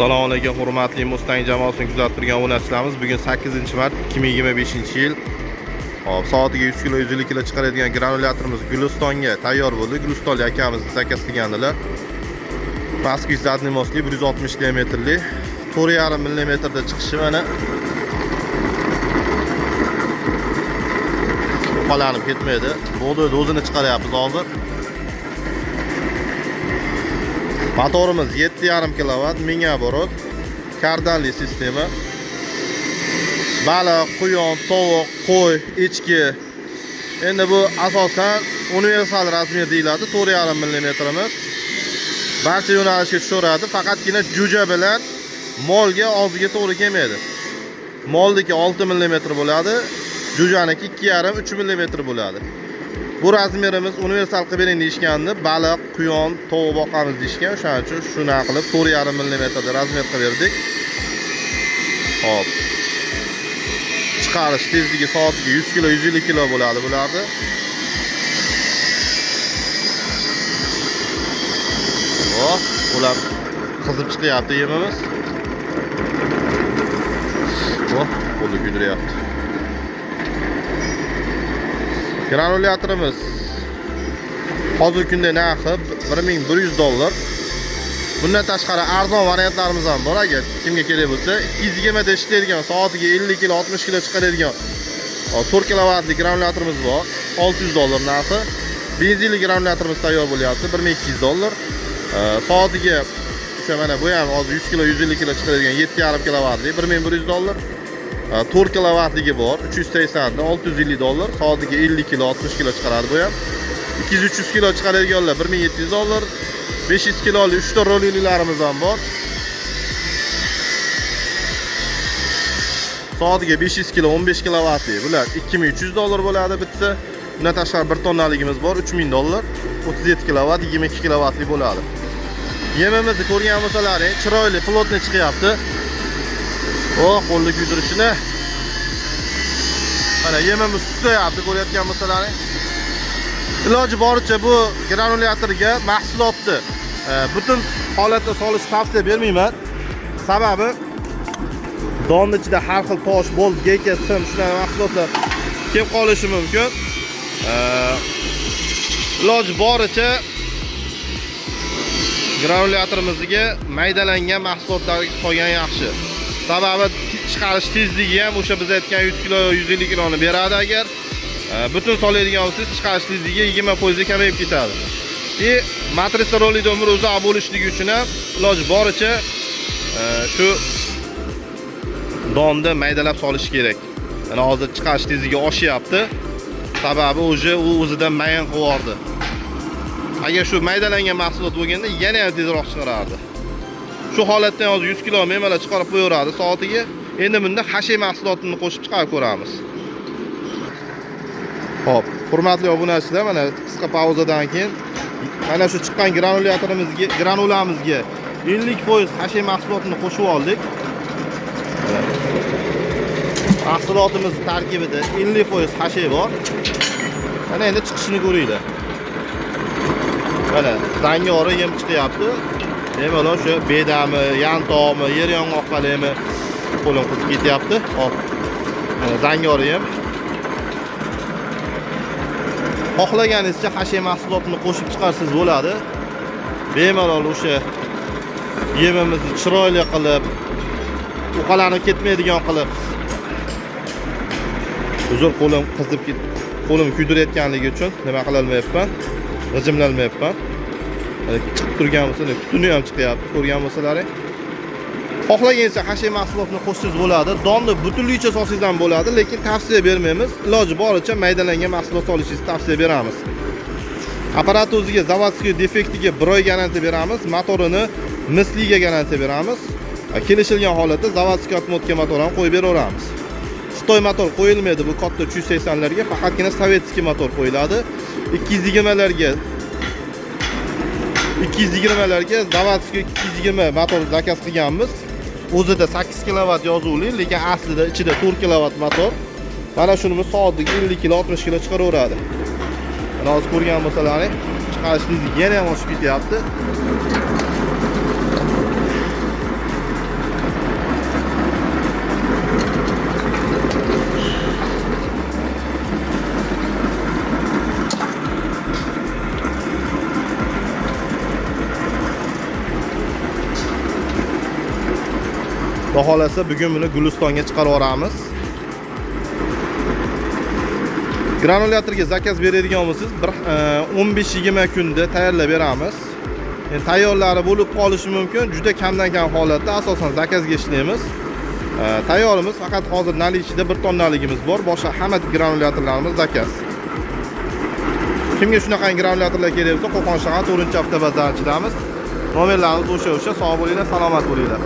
Assalomu alaykum hurmatli Mustang jamoasini kuzatib turgan obunachilarimiz. Bugun 8-mart 2025-yil. Hop, soatiga 100 kilo, 150 kilo chiqaradigan granulyatorimiz Gulistonga tayyor bo'ldi. Gulistonlik akamiz zakaz qilgandilar. Pastki задний мостli 160 diametrli 4,5 millimetrda chiqishi mana. Uqalanib ketmaydi. Bug'doyni o'zini chiqaryapmiz hozir. Motorimiz 7,5 kilovat, 1000 оборот, kardanli sistema. Baliq, quyon, tovuq, qo'y, echki. Endi bu asosan universal razmer deyiladi, 4,5 millimetrimiz. Barcha yo'nalishga tushaveradi, faqatgina jo'ja bilan molga og'ziga to'g'ri kelmaydi. Molniki 6 millimetr bo'ladi, jo'janiki 2,5-3 millimetr bo'ladi. Bu razmerimiz universal qilib bering deyishgandi. Baliq, quyon, tovuq boqamiz deyishgan. O'shaning uchun shunaqa qilib 4,5 millimetrda razmer qilib berdik. Hop. Chiqarish tezligi soatiga 100 kilo, 150 kilo bo'ladi bularni. Oh, ular qizib chiqyapti yemimiz. Oh, qo'li kuydiryapti. Granulyatorimiz hozirgi kunda narxi $1100. Bundan tashqari arzon variantlarimiz ham bor. Agar kimga kerak bo'lsa, 220 da ishlaydigan, soatiga 50 kilo, 60 kilo chiqaradigan 4 kilovatli granulyatorimiz bor. $600 narxi. Benzinli granulyatorimiz tayyor bo'lyapti, $1200. Soatiga o'sha mana bu ham hozir 100 kilo, 150 kilo chiqaradigan 7,5 kilovatli $1100. 4 kilovatligi bor, 380 da $650, soatiga 50 kilo, 60 kilo chiqaradi bu ham. 200-300 kilo chiqaradiganlar $1700, 500 kiloli 3 ta rollilarimiz ham bor. Soatiga 500 kilo, 15 kilovatli. Bular $2300 bo'ladi bitta. Bundan tashqari 1 tonnaligimiz bor, $3000, 37 kilovat, 22 kilovatli bo'ladi. Yemimizni ko'rgan bo'lsalaring, chiroyli, plotni chiqyapti. Oh, qo'lni kuydirishini. Mana yemimiz tutayapti, ko'rayotgan bo'lsalaring. Iloji boricha bu granulyatorga mahsulotni butun holatda solishni tavsiya bermayman. Sababi donni ichida har xil tosh, bolt, geka, sim shunaqa mahsulotlar kelib qolishi mumkin. Iloji boricha granulyatorimizga maydalangan mahsulotlar solgan yaxshi. Sababi chiqarish tezligi ham o'sha biz aytgan 100 kilo, 150 kiloni beradi. Agar butun soladigan bo'lsangiz, chiqarish tezligi 20% kamayib ketadi. И matrisa rolikda umri uzoq bo'lishligi uchun ham iloji boricha shu donni maydalab solish kerak. Mana hozir chiqarish tezligi oshyapti. Sababi уже u o'zidan mayin qilib yubordi. Agar shu maydalangan mahsulot bo'lganda yana ham tezroq chiqarardi. Shu holatda hozir 100 kilo bemalol chiqarib qo'yaveradi soatiga. Endi bunda xashay mahsulotini qo'shib chiqarib ko'ramiz. Xo'p, hurmatli obunachilar, mana qisqa pauzadan keyin mana shu chiqqan granulyatorimizga, granulamizga 50% xashay mahsulotini qo'shib oldik. Mahsulotimiz tarkibida 50% xashay bor. Mana endi chiqishini ko'ringlar. Mana zangori yem chiqyapti. Bemalol shu bedami, yantoqmi, yer yong'oqmalimi qo'lim qizib ketyapti. Hop. Mana zangori yem. Xohlaganingizcha xashay mahsulotini qo'shib chiqarsangiz bo'ladi. Bemalol o'sha yemimizni chiroyli qilib, uqalanib ketmaydigan qilib. Uzr, qo'lim qizib ketdi. Qo'lim kuydirayotganligi uchun nima qila olmayapman? G'ijimlanmayapman. Chiqib turgan bo'lsa, tutuni ham chiqyapti, ko'rgan bo'lsalaring. Xohlaganingizcha xashay mahsulotini qo'shsangiz bo'ladi. Donni butunligicha solsangiz ham bo'ladi, lekin tavsiya bermaymiz. Iloji boricha maydalangan mahsulot solishingizni tavsiya beramiz. Apparat o'ziga zavodskiy defektiga 1 oy garantiya beramiz, motorini misliga garantiya beramiz. Kelishilgan holatda zavodskiy отмотка motor ham qo'yib beraveramiz. Xitoy motor qo'yilmaydi bu katta 380 larga, faqatgina sovetskiy motor qo'yiladi. 220 larga zavodskiy 220 motor zakaz qilganmiz. O'zida 8 kilovat yozuvli, lekin aslida ichida 4 kilovat motor. Mana shunimiz soatiga 50 kilo, 60 kilo chiqaraveradi. Mana hozir ko'rgan bo'lsalaring, chiqarish tezligi yana ham oshib ketyapti. Xudo xohlasa bugun buni Gulistonga chiqarib yuboramiz. Granulyatorga zakaz beradigan bo'lsangiz, bir 15-20 kunda tayyorlab beramiz. Endi tayyorlari bo'lib qolishi mumkin, juda kamdan kam holatda asosan zakazga ishlaymiz. Tayyorimiz faqat hozir наличиеda 1 tonnaligimiz bor, boshqa hamma granulyatorlarimiz zakaz. Kimga shunaqa granulyatorlar kerak bo'lsa, Qo'qon shahar 4-avtobazar ichidamiz. Nomerlarimiz o'sha, sog' bo'linglar, salomat bo'linglar.